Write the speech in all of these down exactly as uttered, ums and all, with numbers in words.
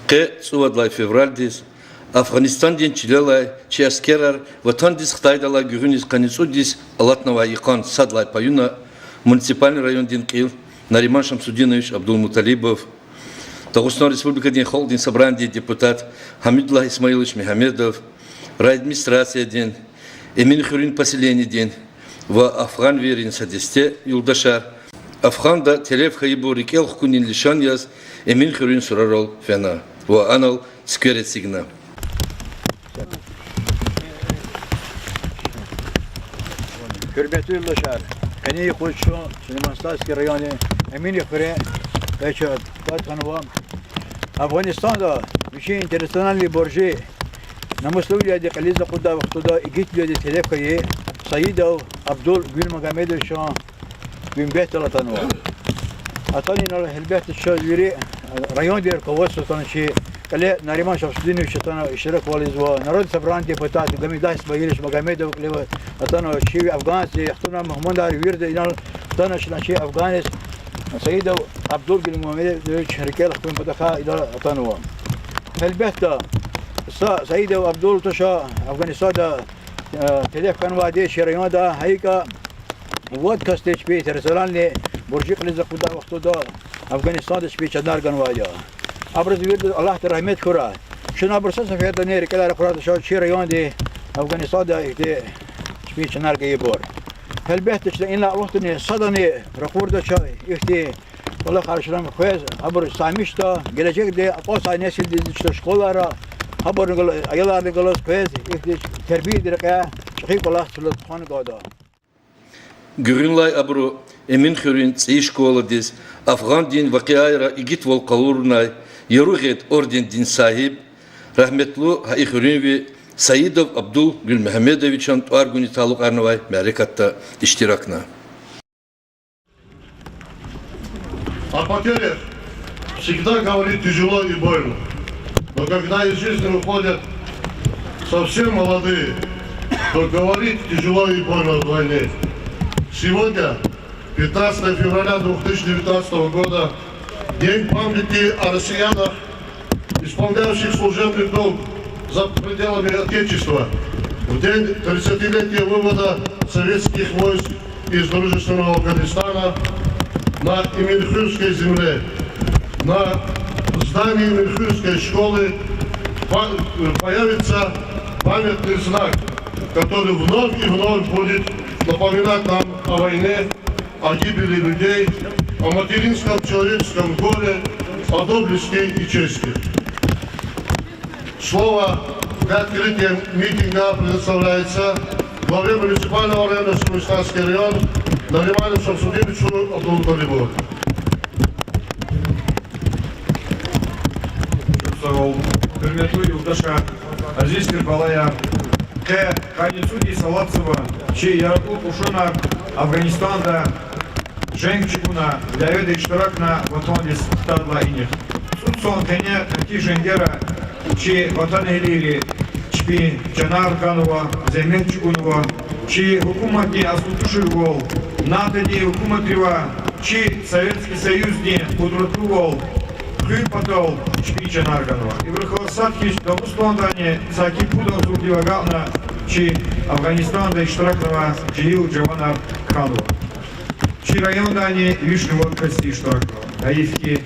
Къе цӀувад лагьай февралдиз Афгъанистандин чилелай чи аскерар ватандиз хтайдалай гуьгъуьниз къанни цӀуд йис алатнавай йикъан сад лагьай паюна муниципальный райондин кьил Нариман Шамсудинович Абдулмуталибов, Дагъустан Республикадин Халкьдин Собранидин депутат Гьамидуллагь Исмаилович Мегьамедов, райадминистрациядин, Эминхуьруьн поселениедин ва афгъанвийрин са десте юлдашар Афгъанда телеф хьайибур рикӀел хкунин лишан яз Эминхуьруьн сурарал фена ва анал цуьквер эцигна. Гьуьрметлу юлдашар, къенин юкъуз чун Сулейман-Стальский райондин Эминхуьруьн, э, ча-, тӀвар хьанва. Афгъанистанда вичин интернациональный буржи намуслувилелди кьилиз акъуддай вахтунда игитвилелди телеф хьайи Саидов Абдул Гуьлмагьамедовичан гуьмбетдал атанва. Атана инал гьелбетда чаз вири райондин руководство атана, чи кьиле Нариман Шамсудинович атана иштираквал ийизва, Народный Собранидин депутат Гьамидуллагь Исмаилович Магьамедов кьиле атана, чи афганци, яхцӀурни мугьманар вирида инал атана, чна чи афганец Саидов Абдул Гуьлмагьамедович рикӀел хкун патахъай инал атанва. Гьелбетда, са Саидов Абдул туш Афгъанистанда, э, телеф хьанвайди чи районда, гьа икӀ вад касди чпи интернациональный буржи кьилиз акъуддай вахтунда Афгъанистанда чпин чанар ганвайди я. Абуруз виридаз Аллагьди рагьмет хьурай. Чна абур са сефердани рикӀелай ракъурай туш чи районди Афгъанистанда ихьтин чпин чанар гайибур. Гьелбетда, чна инлай алатдани садани ракъурдач ихьтин кӀвалахар чна хквез, абур саймишда, гележегда акьалтзавай несилдиз чна школайра, гьабурни гал-, аяларни галаз къвез, ихьтин тербиядин рекьяй чӀехи кӀвалах чна тухвана кӀанда. Гуьгъуьнлай абуру Эминхуьруьн цӀийи школадиз афгъандин вакъиайра игитвал къалурнавай Яру-гъед ордендин сагьиб, рагьметлу гьа и хуьруьнви Саидов Абдул Гуьлмегьамедовичан тӀвар гунин талукьарнавай мярекатда иштиракна. О потерях всегда говорить тяжело и больно. Но когда из жизни уходят совсем молодые, то говорить тяжело и больно вдвойне. Сегодня, пятнадцатого февраля две тысячи девятнадцатого года, День памяти о россиянах, исполняющих служебный долг за пределами Отечества, в день тридцатилетия вывода советских войск из дружественного Афганистана на Эминхуьрской земле, на здании Эминхуьрской школы по-, появится памятный знак, который вновь и вновь будет напоминать нам о войне, о гибели людей, о материнском человеческом горе, о доблести и чести. Слово для открытия митинга предоставляется главе муниципального района Сулейман-Стальский район Нариману Шамсудиновичу Абдулмуталибову. Чухсагъул, гьуьрметлу юлдашар, азиз тир балаяр, къе къанни цӀуд йис алатзава чи яракьлу кьушунар Афгъанистанда женг чӀугуна, дяведа иштиракна ватандиз хтайдалай инихъ. ЦӀуд сан къене ахьтин женгера чи ватанэгьлийри чпин чанар ганва, зегьмет чӀугунва, чи гьукуматдин аслу туширвал, НАТОдин гьукуматривай чи Советский Союздин къудратлувал хуьн патал чпин чанар ганва. Ибурухъ сад хьиз Дагъустандани саки пуд агъзурдив агакьна чи Афгъанистанда иштиракнавай жегьил жаванар хьанва. Чи райондани вишни вад касди иштиракнава. Гьайиф хьи,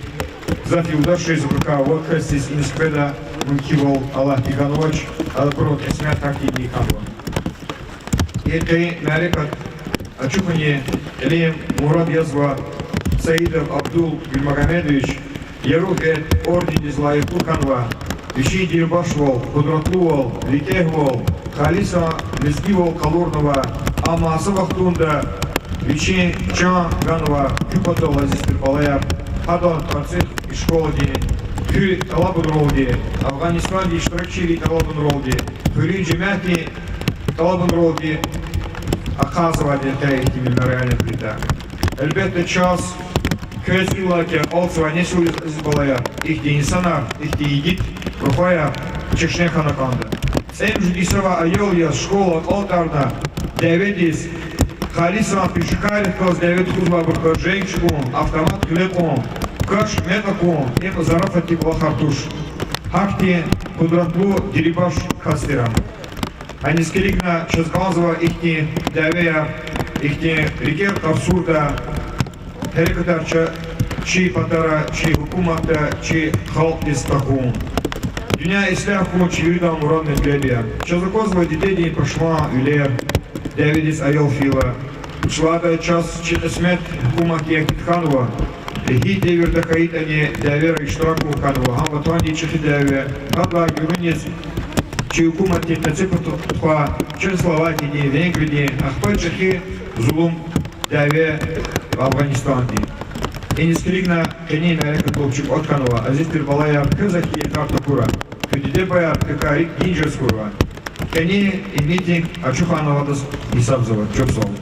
гзаф юлдашриз вакай вад касдиз инихъ къведа мумкинвал Аллагьди ганвач, абурун кьисмет гьахьтинди хьанва. И къе мярекат ачухунин кьилин мурад язва Саидов Абдул Гуьлмагьамедович Яру-гъед ордендиз лайихлу хьанва, вичин дирбашвал, къудратлувал, викӀегьвал, халисан лезгивал къалурнава, амма са вахтунда вичин чан ганва куь патал, азиз тир балаяр, гьадан тӀварцӀихъ и школадин куь тӀалабунралди, Афгъанистандин иштиракчийрин тӀалабунралди, хуьруьн жемятдин тӀалабунралди ахъайзавайди я къе ихьтин мемориальный плита. Гьелбетда, чаз, квез иллаки акьалтзавай несилриз, азиз балаяр, ихьтин инсанар, ихьтин игит рухваяр чешне хьана кӀанда. ЦӀемуьжуьд йисавай аял яз школа акьалтӀарна дяведиз, халисан пешекаррихъ галаз дяве тухузвайбурукай женг чӀугун, автомат гъиле кьун, каш-мекь акун, им зарафатдин кӀвалахар туш. Гьахьтин къудратлу дерибаш кас тир ам. Гьаниз килигна чаз кӀанзава ихьтин дявеяр, ихьтин рикӀер къарсурда гьерекатар чи, чи патара, чи гьукуматда, чи халкьдиз тахьун. Дуьнья ислягь хьун чи виридан мурад-метлеб я. Чаз аквазва дидедин пашман вилер, дяведиз аял фейила. Вучиз лагьайтӀа чаз чи кьисмет гьукуматдин кьиле хьанва. Гьи девирда хьайитӀани дявера иштиракун хьанва, гьам ватандин чӀехи дяве, гьадалай гуьгъуьниз чи гьукуматдин тӀецӀи-тухвай Чехословакиядин, Венгриядин, ахпа чӀехи зулум дяве Афгъанистандин. Иниз килигна къенин мярекат лугьуз чӀугваз хьанва, азиз тир балаяр, квез ахьтин йикъар такурай. Куь диде-бубаяр квекай рикӀ генжез хьурай. Къенин и митинг ачухарнавайдаз гьисабзава. Чухсагъул.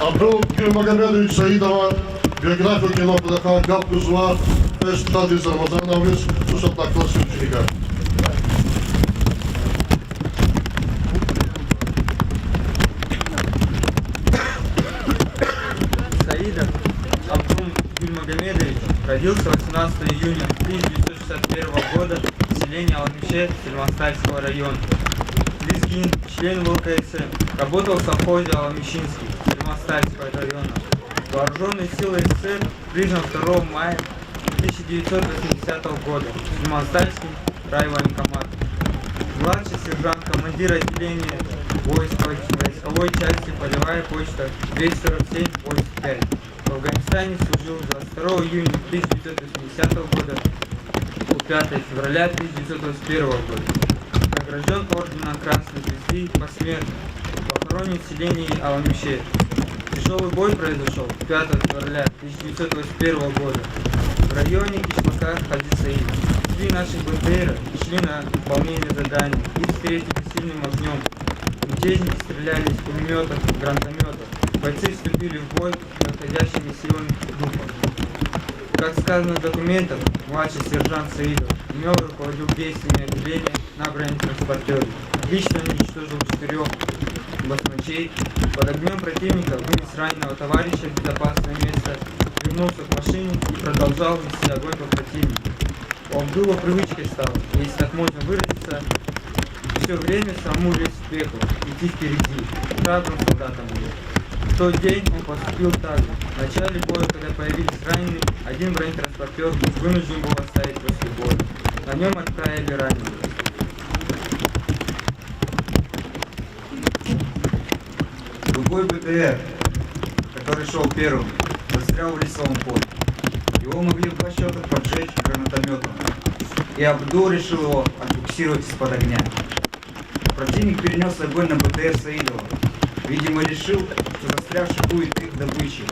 Абдул Гюльмагомедович Саидован биография кӀелун патахъай гаф гузва квез, Шадриз Рамазанович, сусатлай классдин ученикар. Саидов Абдул Гюльмагомедович родился восемнадцатого июня тысяча девятьсот шестьдесят первого года в селении Аламише Сельман-Стальского района. Лезгин, член В К С М, работал в совхозе Аламишинский Сельман-Стальского района. Вооружённые силы С С С Р признан второго мая тысяча девятьсот восьмидесятого года, Сульман-Стальский райвоенкомат. Младший сержант, командир отделения войск войсковой части, полевая почта, двести сорок семь восемьдесят пять. В Афганистане служил с двадцать второго июня тысяча девятьсот восьмидесятого года по пятое февраля тысяча девятьсот восемьдесят первого года. Награждён орденом Красной Звезды посмертно. Похоронен в селении Аламише. Тяжёлый бой произошёл пятого февраля тысяча девятьсот восемьдесят первого года в районе кишлака Хаджи Саид. Три наших Б Т Р шли на выполнение задания. Их встретили сильным огнём. Мятежники стреляли из пулемётов, гранатомётов. Бойцы вступили в бой с подходящими силами группы. Как сказано в документах, младший сержант Саидов умело руководил действиями отделения на бронетранспортёре. Лично уничтожил четырёх басмачей. Под огнём противника вынес раненого товарища в безопасное место, вернулся к машине и продолжал вести огонь по противнику. У Абдула привычкой стало, если так можно выразиться, всё время самому лезть в пекло, идти впереди, храбрым солдатом был. В тот день он поступил так же. В начале боя, когда появились раненые, один бронетранспортёр вынужден был оставить после боя. На нём отправили раненого. Другой Б Т Р, который шёл первым, застрял в лесовом поле. Его могли в два счёта поджечь гранатомётом, и Абдул решил его отбуксировать из-под огня. Противник перенёс огонь на Б Т Р Саидова. Видимо, решил, что застрявший будет их добычей.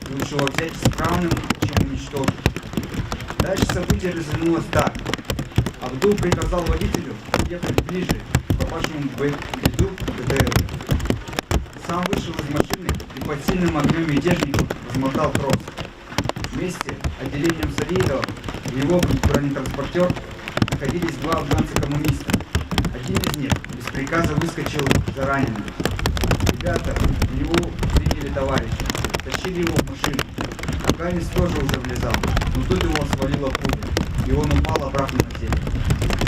Лучше его взять исправным, чем уничтожить. Дальше событие развернулось так. Абдул приказал водителю ехать ближе к попавшему в беду Б Т Р. Сам вышел из машины и под сильным огнём мятежников размотал трос. Вместе с отделением Саидова в его бронетранспортёр находились два афганца-коммуниста. Один из них без приказа выскочил за раненым. Ребята в него приняли товарища. Тащили его в машину. Афганец тоже уже влезал, но тут его свалила пуля, и он упал обратно на землю.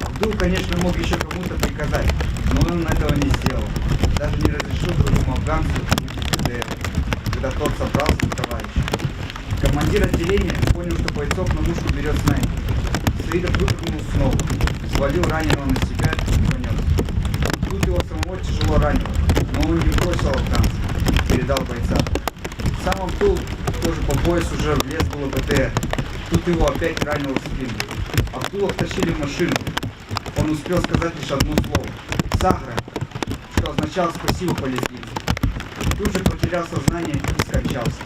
Абдул, конечно, мог ещё кому-то приказать, но он этого не сделал. Даже не разрешил другому афганцу выйти из П Д Р, когда тот собрался с товарищами. Командир отделения понял, что бойцов на мушку берёт снайпер. Саидов выпрыгнул снова, взвалил раненого на себя и понёс. Тут его самого тяжело ранило, но он не бросил афганца, передал бойца. Сам Абдул тоже по пояс уже влез было в Б Т Р. Тут его опять ранило в спину. Абдула втащили в машину. Он успел сказать лишь одно слово: «Сагра», что означало «спасибо по-лезгински». Тут же потерял сознание и скончался.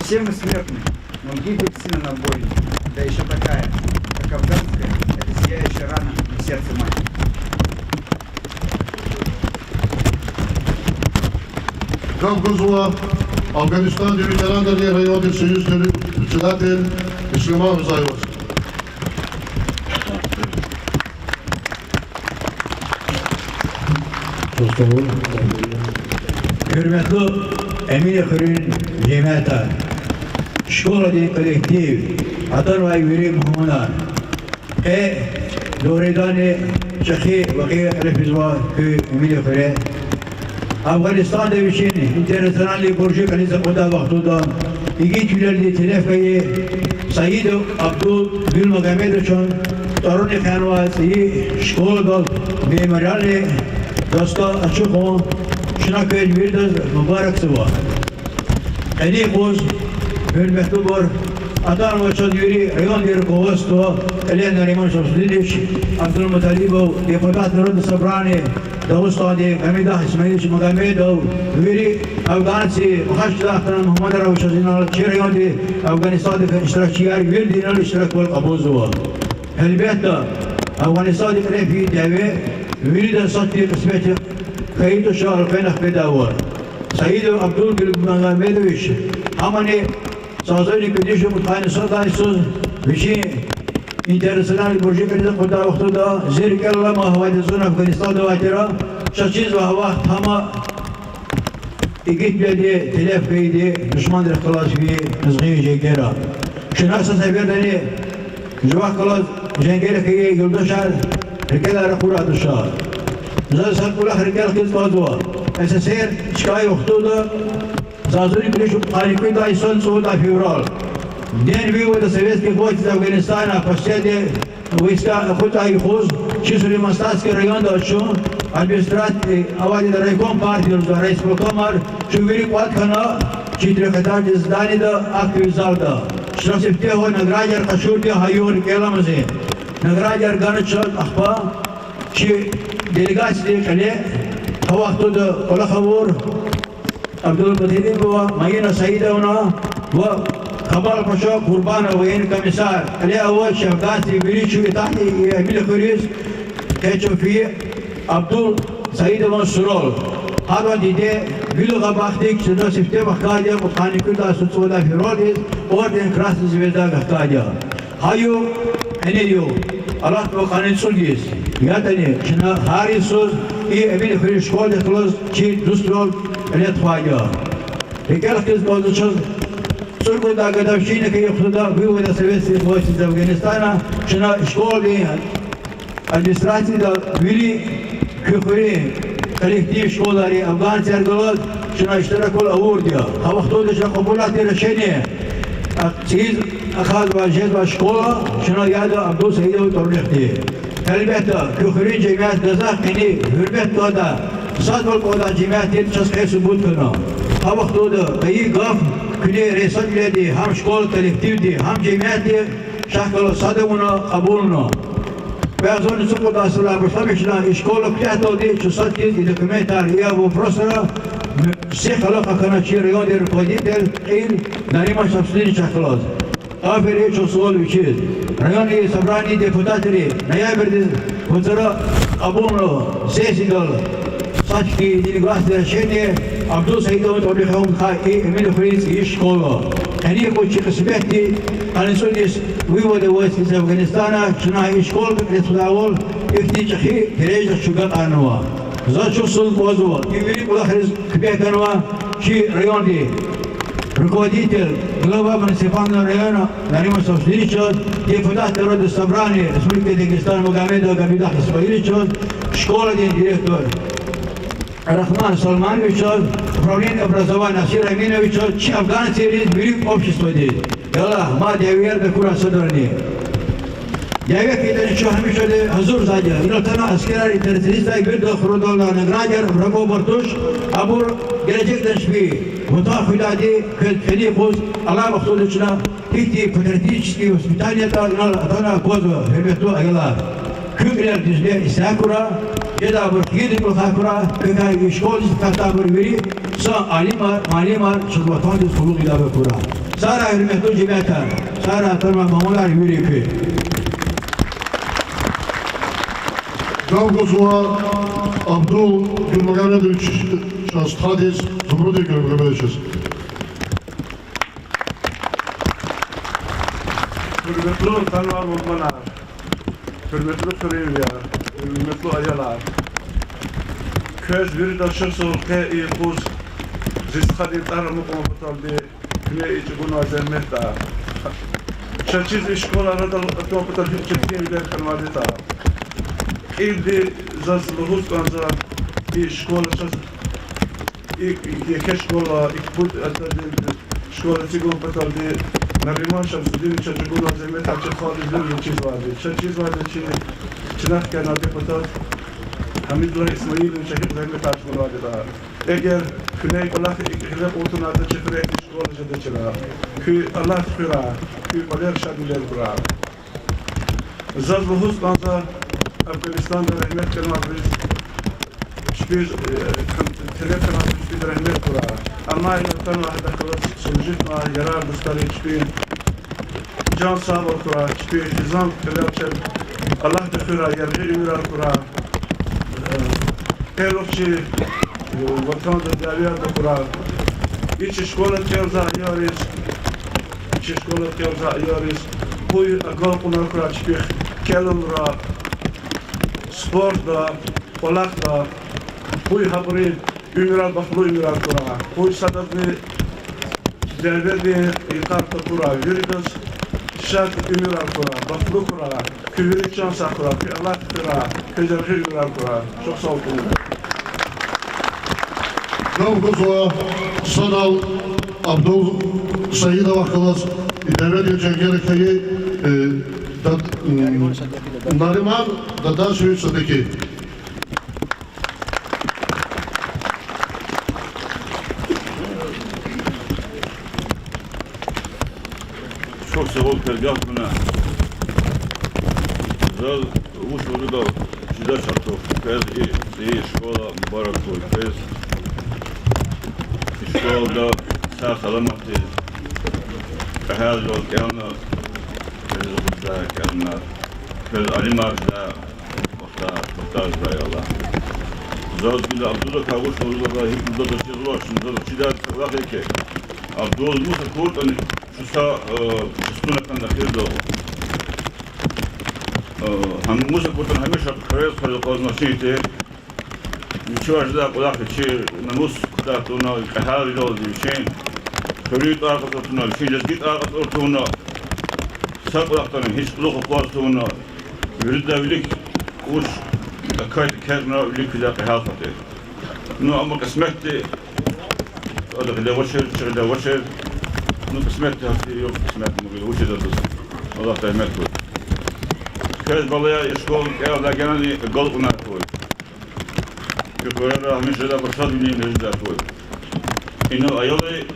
Все мы смертны, но гибель сына на бойне, да ещё такая, как афганская, это зияющая рана на сердце матери. Гаф гузва Афганистандин ветеранрин райондин союздин председатель Ислиман Рузаеваз. Гьуьрметлу Эминхуьруьн жемятар, школадин коллектив, атанвай вири мугьманар! Къе дугъриданни чӀехи вакъиа кьиле физва куь Эминхуьре. Афганистанда вичин интернациональный буржи кьилиз акъуддай вахтунда игитвилелди телеф хьайи Саидов Абдул Гуьлмагьамедовичан тӀварунихъ янавай цӀийи школадал мемориальный доска ачухун чна квез виридаз мубаракзава. Къенин юкъуз, гьуьрметлубур, атанва чаз вири райондин руководство, кьиле Нариман Шамсудинович Абдулмуталибов, депутат Народного собрания Дагъустандин Гьамидат Исмаилович Магомедов, вири афганци, вахт хьана мугьманар ава чаз инал, чи райондин Афганистандин иштиракчияр, виридаз инал иштираквал кьабулзава. Гьелбетда, Афганистандин кьиле фейи дяве виридаз сад тир кьисметдин хьайи туш элкъвена хкведайвал. Саидов Абдул Гуьлмагьамедович гьамани агъзурни кӀуьд вишни кьудкъанни сад лагьай йисуз вичин интернациональный буржи кьилиз акъуддай вахтунда зи рикӀел аламай гьавайда зун Афганистанда авай тир, ша чизва гьа вахт гьам игитвилелди телеф хьайиди душманрихъ галаз фейи къизгъин женгера. Чна са сефердани жувахъ галаз женгера хьайи юлдашар рикӀелай ракъурай туш. Заз са кӀвалах рикӀел хкиз кӀанзава. С С С Р чкай вахтунда, агъзурни кӀуьд вишни кьудкъанни кӀуьд лагьай йисан цӀуд лагьай февраль, День вывода советских войск из Афганистана, последние войска акъуддай юкъуз, чи Сулейман-Стальский районда чун администрация авайди, райком партии лугьузва, райисполкомар, чун вири кӀватӀ хьана, чи трёхэтажный зданиеда, актовый залда. Чна сифтегьан наградияр къачурди гьа югъ рикӀел аламаз. Наградияр гана чаз, ахпа чи делегациядин кьиле гьа вахтунда кӀвалах авур Абдулмуталибова Маина Саидовна ва Камал-паша Курбанов, военный комиссар, кьиле авай чи афганци, вири чун итахьди Эминхуьриз, къе чун фейи Абдул Саидован сурал. Гьадан диде Гуьлгъа Бахтиз чна сифте вахкайди я кьудкъанни кӀуьд лагьай йисуз цӀуд лагьай февралдиз орден Красная Звезда вахкайди я. Гьа югъ, къенин югъ, алатнавай къанни цӀуд йис, ятӀани чна гьар йисуз и Эминхуьруьн школадихъ галаз чи дуствал кьиле тухвайди я. РикӀел хкиз кӀанзава чаз, цӀуругуд лагьай годовщина хьайи вахтунда вывода советских войск из Афганистана чна школадин администрацияда вири куь хуьруьн коллектив, школайрин афганцияр галаз чна иштираквал авурди я. Гьа вахтунда чна кьабулна тир решение, а, цӀийиз ахъайзавай, жезвай школа чна яда Абдул Саидован тӀварунихъди. Гьелбетда, куь хуьруьн жемят гзаф къени, гьуьрмет кӀандай, садвал кӀандай жемят тир чаз къе субут хьана. Гьа вахтунда гайи гаф куьне рейсатвилелди, гьам школа коллективди, гьам жемятди чахъ галаз сад авуна, кьабулна. Квехъ зун цӀукьуд лагьай йисалай башламишна и школа куьтягьдалди чун сад хьиз и документар, и вопросра сих алакъа хьана чи райондин руководитель кьил Нариман Шамсудиновичахъ галаз. Аферин чун сувал вичиз. Райондин собраниедин депутатри ноябрдиз вацра кьабулна сессиядал сад хьиз единогласное решение Абдул Саидован тӀварунихъ авун хьайи Эминхуьруьн цӀийи школа. Къенин юкъуз чи кьисметди къанни цӀуд йис вывода войск из Афганистана чна и школадихъ кьиле тухудайвал ихьтин чӀехи дережадихъ чун агакьарнава. Заз чухсагъул кӀанзава и вири кӀвалахриз куьмек ганвай чи райондин Руководитель, глава муниципального района Нариман Шамсудиновичаз, депутат Народного собрания Республики Дагестан Магомедов Габидуллагь Исмаиловичаз, школадин директор Рахман Салмановичаз, управление образования Насир Аминовичаз, чи афгъанцийриз, вири обществодиз. Яллагь, мад дявеяр акурай садрани. Дяве хьайитӀани чун гьамиша гьазурзавайди я. Инал атана аскерар, и терроризмдай виридалай хурудална наградияр, врагобур туш, абур гележегда чпи Ватан хуьдайди квез кӀани юкъуз алай вахтунда чна гьихьтин патриотический воспитаниятӀа инал атана аквазва, гьуьрметлу аялар. Куь кьилел дуьзне исятда акурай, жедайбур хийирдин кӀвалахар акурай, квекай и школадиз катайбур вири хъсан алимар, муаллимар, чаз Ватандиз къуллугъ ийидайбур акурай. Сагърай, гьуьрметлу жемятар, сагърай, атанвай мугьманар, вири куь. Гаф гузва Абдул Гюльмагомедович, чаз стхадиз, Зумруди Гюльмагомедовичаз. Гьуьрметлу атанвай мугьманар, гьуьрметлу хуьруьнвияр, гьуьрметлу аялар. Квез виридаз чухсагъул къе и юкъуз зи стхадин тӀвар амукьун паталди, куьне и чӀугунвай зегьметда. Чаз чиз и школа арадал атун патал гьич четинвилер хьанвайди тӀа. Кьилди заз лугьуз кӀанзава, и школа чаз и еке школа, и пуд этаждин школа эцигун паталди Нариман Шамсудиновича чӀугунвай зегьметар чи халкьдиз вирида чизвайди. Чаз чизвайди чи, чна хкяна депутат Гьамидуллагь Исмаиловича гьикьван зегьметар чӀугунвайди тӀа. Эгер куьне и кӀвалах гъиле кьун тавунайтӀа, чи хуьре ихьтин школа жедачир. Куьн Аллагьди хуьрай, куь кӀвалера шадвилер хьурай. Заз лугьуз кӀанзава Афгъанистанда регьмет хьанвайбуруз, чпиз, э, телеф хьанвайбуруз чпиз регьмет хьурай. Амма ина атанвай гьадахъ галаз служитьнавай ярар-дустариз чпин чан сагъвал хьурай, чпин хизан кьилел чеб Аллагьди хуьрай, яргъи уьмуьрар хьурай. Э, рух чи, э, ватанда дявеяр акурай. И чи школа кӀелзавай аялриз, чи школа кӀелзавай аялриз къуй агалкьунар хьурай чпихъ кӀелунра, спортда, кӀвалахда, къуй гьабурун уьмуьрар, бахтлу уьмуьрар хьурай. Къуй садазни дяведин йикъар такурай, виридаз шад уьмуьрар хьурай, бахтлу хьурай, куь вири чан сагъ хьурай, куь Аллагьди хуьрай, квез яргъи уьмуьрар хьурай. Чухсагъул куьне. Гаф гузва санал Абдул Саидовахъ галаз, и дяведин женгера хьайи, э, дад-, м, Нариман Дадашевич Садики. Чухсагъул квез гаф гуна. Заз вуч лугьудатӀа чидач артух, квез и, и школа мубарак хьуй, квез и школада сагъ-саламатдиз, кьегьалвилелди кӀелна, квез гуда кӀелна, квез алимар жедай вахтар, вахтар жедай Аллагь. Заз гила Абдулакай вуч лугьудатӀа, гьикӀ лугьудатӀа чизвач, заз чидай са кӀвалах я хьи, Абдул мус акуртӀани, чун са, э, частуна хьана эхирдал. Э, гьам мус акуртӀани, гьамиша хъуьрез-хъуьрез акъвазна вичин тир. Вичивай жедай кӀвалах, вичин намус кутаз тавуна, кьегьалвилелди вичин хуьруьн тӀвар кьацӀур тавуна, вичин лезги тӀвар кьацӀур тавуна, са кӀвалахдани гьич кьулухъ акъваз тавуна, вирида вилик вуч акайтӀа экечӀна, вилик фидай кьегьал хьайи. Ну, амма кьисметди ада гъиле авачир, чи гъиле авачир. Ну, кьисметди гьахьтин югъ, кьисметди мугъ я, вучиз атӀуз. Аллагьди рагьмет хьуй. Квез, балаяр, и школа кӀелдай генани агалкьунар хьуй. Куь хуьрера гьамиша жедай башадвилин жедай хьуй. Инал аялри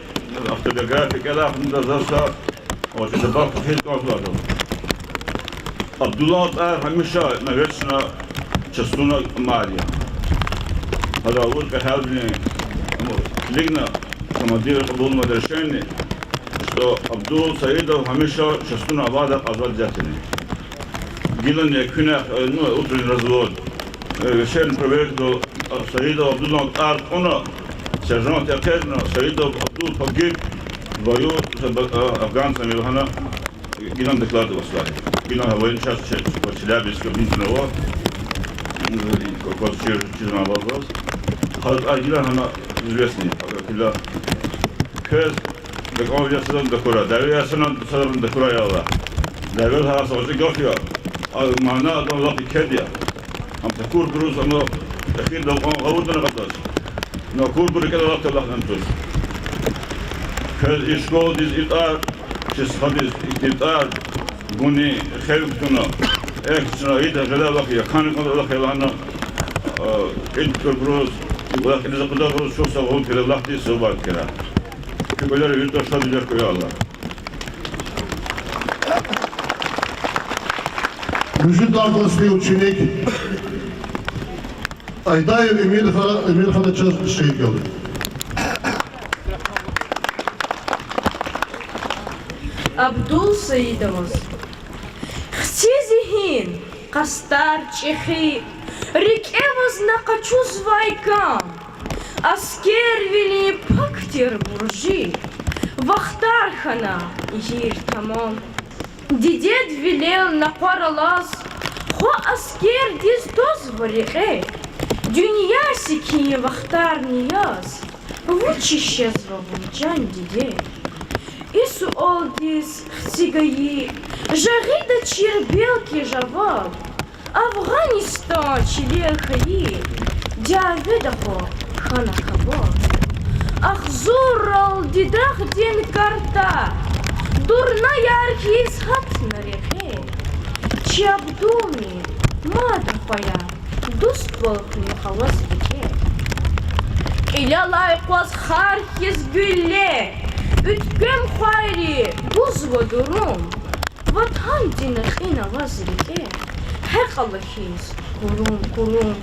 автобиография кӀелай хьунда заз са вачида бахт хьиз кӀанзавайди я. Абдулан тӀвар гьамиша навечно частуна амайди я. Гьада авур кьегьалвилин, амма килигна, командир кьабулнавай решение, что Абдул Саидов гьамиша частуна авайди я, кьазвайди я тини. Гилани куьне, э, ну, утренний развод, э, вечерний проверкада Саидов Абдулан тӀвар кьуна, сержант экъечӀна, Саидов Абдул погиб в бою с афганцами лагьана, гилан доклад авай. Гилан военной часть, часть Челябинска, Минтунова. Кваз чир, чирна аваз. Гьа, а гилан гьана известный, гила. Квез Дакӏан я садан дакурай, дяве я садан, садан дакурай, я Аллагь. Дяведин гьа са гъвечӏи гаф я. А мана адан лап кед я. Ам такурбуруз ама эхирда кьван гъавурда акъатаз. Накурбур рикӏел алахъ, Аллагьди туш. Квез и школадиз и тӏвар, чи стхадиз и тӏвар гунин хиве кутуна. Эхь, чна ида гъиле авахъ я, кӏан кӏанзавай кӏвалах я лагьана, э, кьил кутурбуруз, и кӏвалах кьилиз акъудайбуруз чухсагъул тир, Аллагьди суваб кьурай. Куь кӏвалера вирида шадвилер хьуй, я Аллагь. Муьжуьд классдин ученик Айдаев Эмирха-, Эмирхана чаз шиир кӏелда. Абдул Саидоваз. Хци зигьин, къастар чӏехи, рикӏе аваз на къачузвай кам. Аскервилин пак тир буржи, вахтар хьана ийир тамам. Дидед вилел накъвар алаз, хва аскердиз твазва рекье. Дуьнья секин вахтарни яз, вучиз жезва вун, чан диде? И суалдиз хци гайи жагъидачир белки жаваб. Афгъанистан чилел хьайи дяведа хва хьана кабаб. Агъзурралди дагъдин карта дурнаяр хьиз гьатна рекье. Чи Абдулни мад хва я, дуствал хьун аваз рикӏе. Кьилелай къваз хар хьиз гуьлле, уьтквем хвайри гузва дурум. Ватандин кьин аваз рикӏе, гьекьла хьиз курум-курум.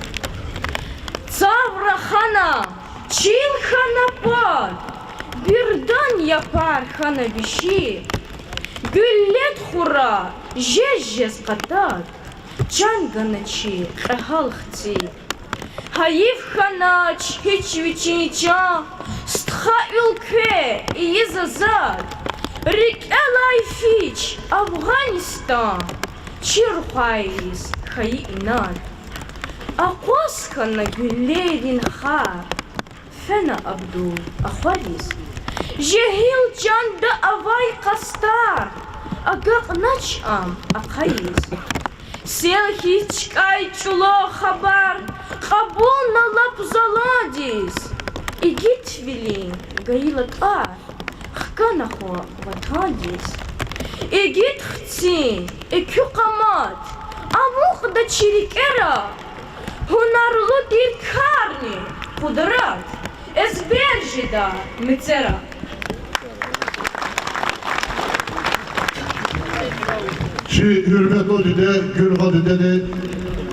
Цавра хана, чил хьана пад, бирдан япар хьана биши, гуьллед хура жез-жез къатад, чан гана чи кьегьал хци. Гьайиф хьанач гьич вичин чан, стха, уьлкве ийиз азад, рикӏелай фич Афгъанистан, чирхъвайриз хьайи инад. Акъваз хьана гуьллейрин хар, фена Абдул ахвариз. Жегьил чанда авай къастар агакьнач ам ахъайиз. Сел хьиз чкӏай чӏулав хабар кьабулна лап заландиз, игитвилин гайила тӏвар хкана хва Ватандиз. Игит хцин экуь къамат амукьда чи рикӏера, гьунарлу тир карни къудрат эзбер жеда мецера. Чи гьуьрметлу диде, Гуьлгъа дидеди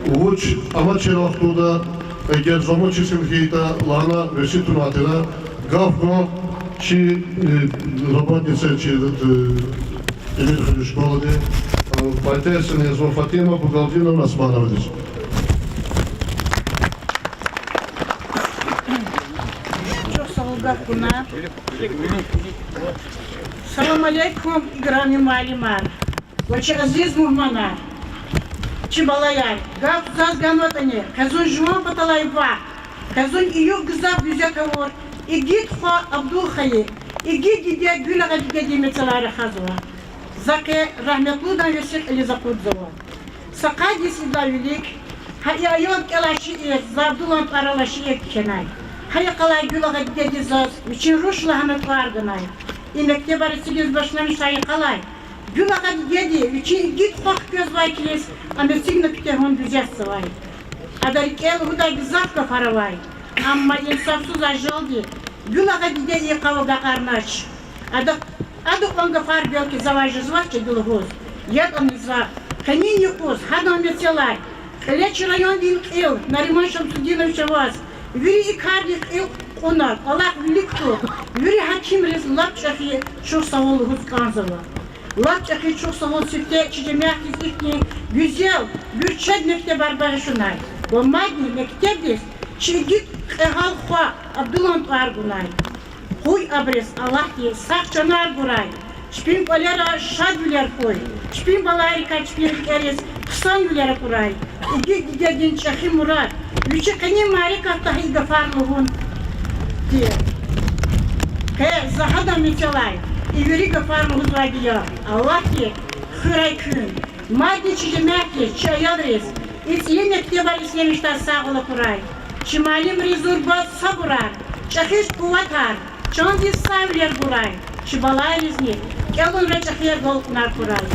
вуч амачир вахтунда, эгер заман числим хьайитӏа, лагьана веси тунвай тир, гаф гун чи, э, работница чи, э, Эмирхана школадин, э, поэтессадин язва Фатима Бугалдиновна Османовадиз. Чухсагъул гаф гунар. Салам алейкум, играми муаллимар ва чи азиз мугьманар. Чи балаяр, гаф заз ганватӏани, къе зун жуван паталай ваъ, къе зун июгъ гзаф гуьзет авур игит хва Абдул хайи, игит диде Гуьлагъа дидедин мецелай рахазва. За къе рагьметлудан веси кьилиз акъудзава. Са къад йис идалай вилик, гьа и аял кӏелай шиир, за Абдулан тӏвар алай шиир кхьенай. Гьа йикъалай Гуьлагъа дидеди заз вичин руш лагьана тӏвар ганай. И мектебар эцигиз башламишай йикъалай Гуьлагъа дидеди вичин игит хва хквезвай хьиз, ам эцигна куьтягьун гуьзетзавай. Адан рикӏел лугьудай гзаф гафар авай. Амма инсафсуз ажалди Гуьлагъа диде йикъав агакьарнач. Ада, ада кьван гафар белки завай жезвач жеди лугьуз. ЯтӀани за, къенин юкъуз гьадан мецелай, Кьилечи райондин кьил Нариман Шамсудиновича аваз, вири и кардик кьил кьуна, кӀвалах вилик тур, вири гьакимриз лап чӀехи чухсагъул лугьуз кӀанзава. Лап чӀехи чухсагъул сифте чи жемятдиз ихьтин гуьзел, гуьрчег мектебар багъишунай ва мадни мектебдиз чи игит кьегьал хва Абдулан тӀвар гунай. Къуй абуруз Аллагьди сагъ чанар гурай, чпин кӀвалера шадвилер хьуй, чпин балайрикай чпин рикӀериз хъсанвилер акурай. Игит дидедин чӀехи мурад вичи къенин мярекатда гьа и гафар лугьун тир. Къе за гьадан мецелай И вири гафар лугьузвайди я. Аллагьди хуьрай куьн. Мадни чи жемятдиз, чи аялриз и цӀийи мектебар ишлемишдай сагъвал акурай. Чи муаллимриз зурба сабурар, чӀехи къуватар, чандин сагъвилер гурай. Чи балайризни кӀелунра чӀехи агалкьунар хьурай.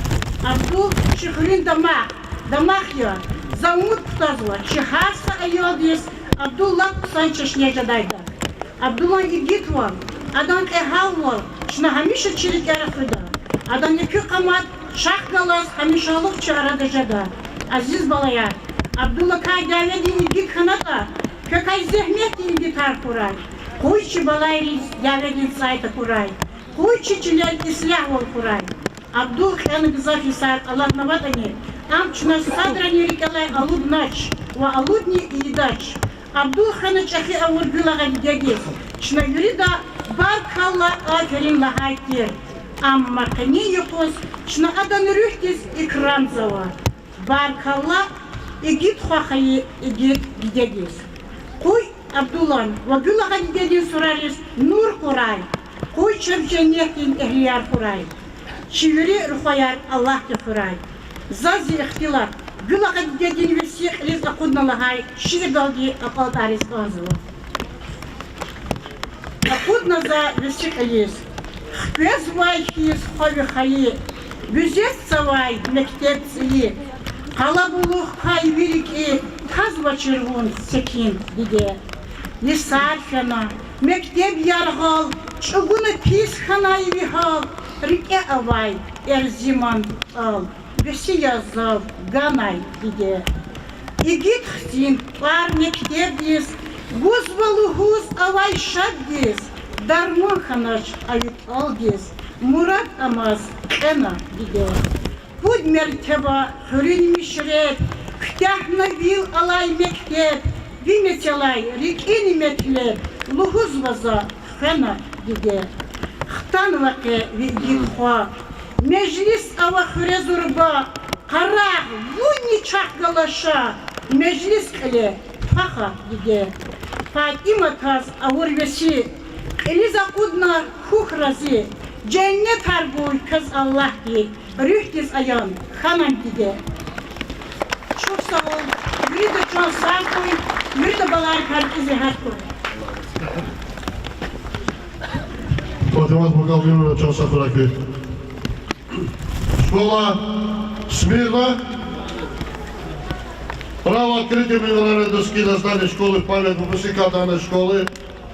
Абдул чи хуьруьн дамах, дамах я. За умуд кутазва, чи гьар са аялдиз Абдул лап хъсан чешне жедайда. Абдулан игитвал, адан кьегьалвал чна гьамиша чи рикӀера хуьда. Адан экуь къамат чахъ галаз гьамишалугъ чи арада жеда. Азиз балаяр, Абдулакай дяведин игит хьанатӀа, квекай зегьметдин игитар хьурай. Къуй чи балайриз дяведин цӀай такурай. Къуй чи чилел ислягьвал хьурай. Абдул кьена гзаф йисар алагьнаватӀани, ам чна садрани рикӀелай алуднач ва алудни ийидач. Абдул хвена чӀехи авур Гуьлагъа дидедиз чна вирида баркалла, аферин лагьай тир. Амма къенин юкъуз чна адан руьгьдиз икрамзава. Баркалла, игит хва хайи игит дидедиз. Къуй Абдулан ва Гуьлагъа дидедин сурариз нур къурай. Къуй чеб женнетдин эгьлияр хьурай. Чи вири рухваяр Аллагьди хуьрай. Заз зи ихтилат Гуьлагъа дидедин веси кьилиз акъудна лагьай шиирдалди акьалтӀариз кӀанзава. Акъудна за веси кьилиз. Хквезвай хьиз хва ви хайи, гуьзетзавай мектеб цӀийи. Къалабулух квай ви рикӀи, тазвачир вун секин, диде. Йисар фена, мектеб яргъал, чӀугуна пис хьанай ви гьал, рикӀе авай эрзиман тӀал, веси яз зав ганай, диде. Игит хцин тӀвар мектебдиз, гузва лугьуз авай шаддиз, дарман хьанач а ви тӀалдиз, мурад амаз кьена, диде. Пуд мертеба хуьруьн мишреб, куьтягьна вил алай мектеб, ви мецелай рикӀин метлеб, лугьузва за хвена, диде. Хтанва къе ви игит хва, межлис ава хуьре зурба, къарагъ, вунни чахъ гала ша, межлис кьиле твах, диде. Фатиматаз авур веси кьилиз акъудна, хьухь рази, женнетар гуй квез Аллагьди, руьгьдиз аян хьанан, диде. Чухсагъул, вирида чан сагъ хьуй, вирида балайрикай рикӀиз регьят хьуй. Фатимат Багалдиновна, чан сагъ хьурай куь. Школа смирно. Право открытия мемориальной доски на здании школы в память выпускника данной школы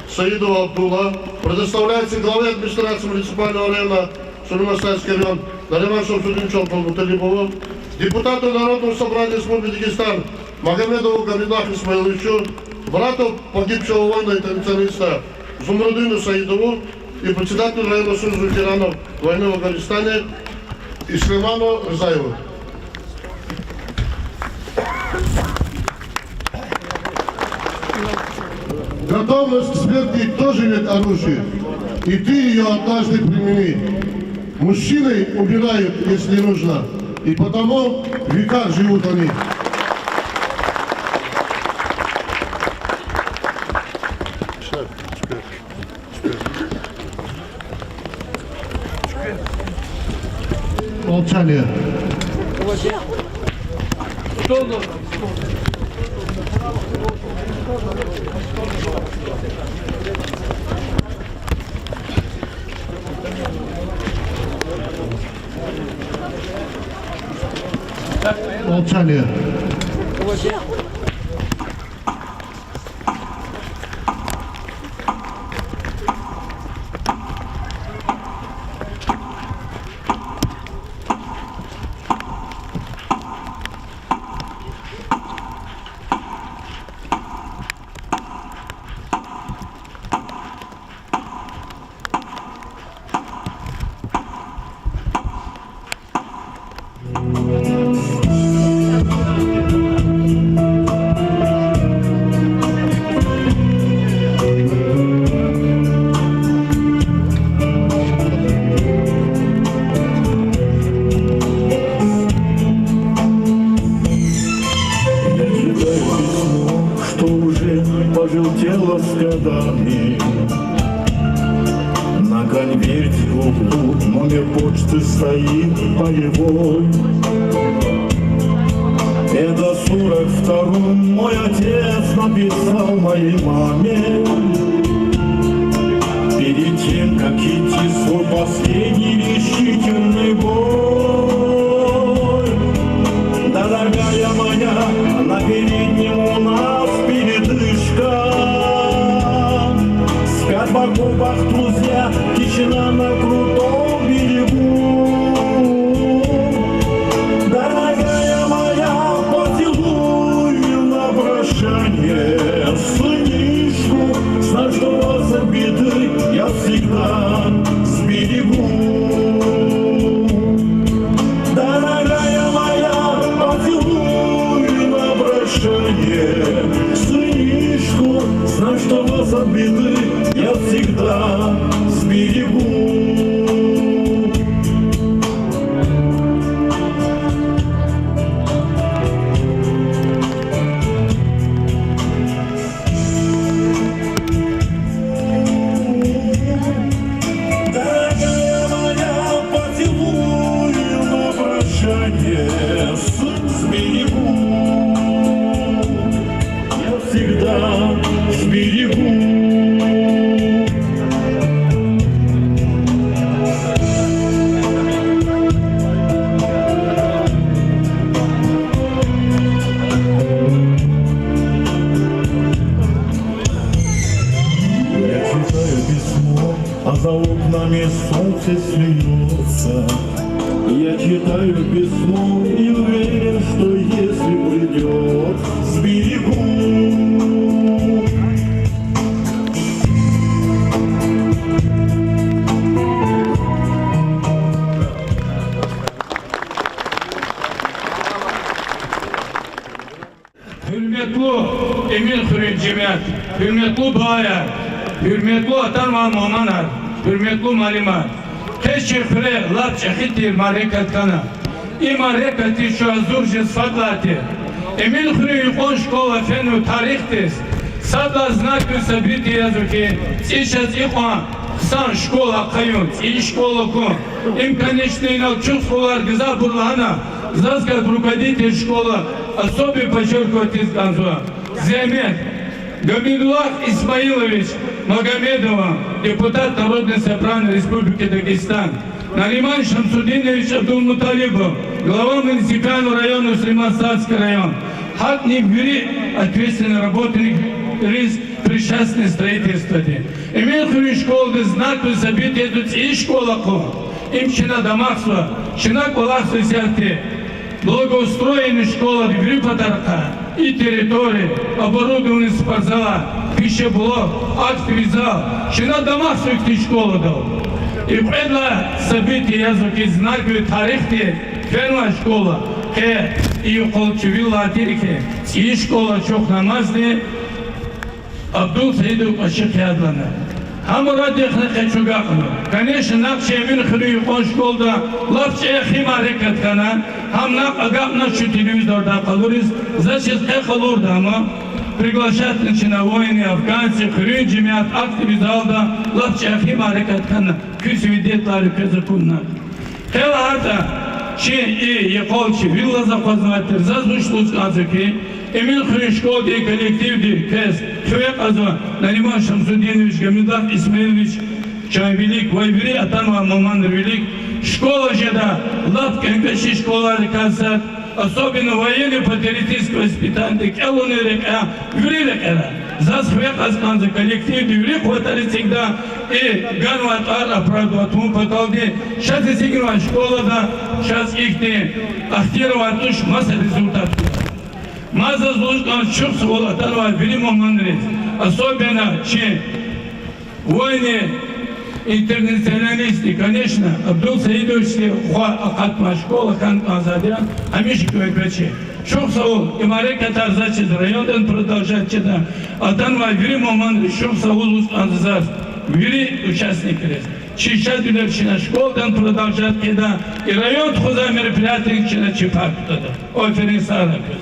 Саидова Абдула предоставляется главе администрации муниципального района Сулейман-Стальский район Нариману Шамсудиновичу Абдулмуталибову, депутату Народного собрания Республики Дагестан Магомедову Гамидуллаху Исмаиловичу, брату погибшего воина-интернационалиста Зумрудину Саидову и председателю районного союза ветеранов войны в Афганистане Ислиману Рзаеву. Готовность к смерти тоже ведь оружие, и ты её однажды примени. Мужчины умирают, если нужно, и потому в веках живут они. Молчание. Молчание. Я читаю письмо, что уже пожелтело с годами. На конверте в углу номер почты стоит полевой. Это сорок второй мой отец написал моей маме перед тем, как идти в свой последний решительный бой. Дорогая моя, на переднем у нас передышка. Спят в окопах друзья, тишина на крутом берегу. Дорогая моя, поцелуй на прощание сынишку. Знай, что вас от беды я всегда сберегу. Дорогая моя, поцелуй на прощание сынишку. Знай, что вас от беды я всегда сберегу. Дорогая моя, поцелуй на прощание сберегу. Я всегда сберегу. Я читаю письмо, а за окнами солнце смеётся. Я читаю письмо и уверен, что если придёт, сберегу. Гьуьрметлу Эминхуьруьн жемят, гьуьрметлу балаяр, гьуьрметлу атанвай мугьманар, гьуьрметлу муаллимар! Къе чи хуьре лап чӀехи тир мярекат хьана. И мярекатдиз чун гьазур жез фадлай тир. Эминхуьруьн юкьван школа фенва тарихдиз. Сад лагьай знаковый событие язва хьи, цӀи чаз икьван хъсан школа ахъаюн, цӀийи школа хьун. Им, конечно, инал чухсагъулар гзафбур лагьана, заз как руководитель школы особенно подчеркивать ийиз кӀанзава. Зегьмет Гамидуллагь Исмаилович Магомедован, депутат Народного собрания Республики Дагестан, Нариман Шамсудинович Абдулмуталибов, глава муниципального района Сулейман-Стальский район, гьакӀни вири ответственный работникриз, причастный строительстводиз. Эминхуьруьн школадиз знаковый событие язва цӀийи школа хьун. Им чна дамахзава, чна кӀвалахзава исятда благоустроенный школадин вири патарихъай: и территория, оборудованный спортзал, пищеблок, актовый зал. Чна дамахзава ихьтин школадал. И кьвед лагьай событие язва хьи, знаковый, тарихдин фенвай школа, къе и юкъуз чи вил алатайла хьи, цӀийи школа ачухнамазни Абдулсаидов кӀвачихъ яд лагьана. Гьа мураддихъни къе чун агакьнава. Конечно, накь чи Эминхуьруьн юкьван школадан лап чӀехи мярекат хьана, гьам накь агакьна чун телевизордай къалуриз, заз чиз кьве къалурда ам, приглашать авуна чна военный, афганцы, хуьруьн жемят, актовый залда лап чӀехи мярекат хьана, куь свидетельар квез акуна. Къе лагьайтӀа, чи и йикъал чи вил алаз акъвазнавай тир. Заз вуч лугьуз кӀанзава хьи, Эминхуьруьн школадин коллективди квез хиве кьазва, Нариман Шамсудинович, Гамидуллагь Исмаилович, чан вилик ва вири атанвай мугьманрин вилик, школа жеда лап кӀвенкӀвечи школайрикай сад, особенно военно-патриотическое воспитание кӀелунин рекьяй, вири рекьера. Заз хиве кьаз кӀанзава коллективдин вири къуватар эцигда, и ганвай тӀвар оправдывать авун паталди, чаз эцигнавай школада чаз ихьтин ахтар авай туш, маса результат гуда. Мад заз лугьуз кӀанзава чухсагъул атанвай вири мугьманриз, особенно чи военный, интернационалисты, конечно, Абдулсаидовичди хва акъатнавай школа хьана кӀанзавайди я, гьамиша кӀвенкӀвечи. Чухсагъул, и мярекатар заз чиз районда продолжать жеда, атанвай вири мугьманриз чухсагъул лугьуз кӀанзава заз, вири участникриз. Чи шадвилер чна школадан продолжать хъийида, и районда тухузвай мероприятиейри чна чпин пай кутада. Аферин, сагърай квез.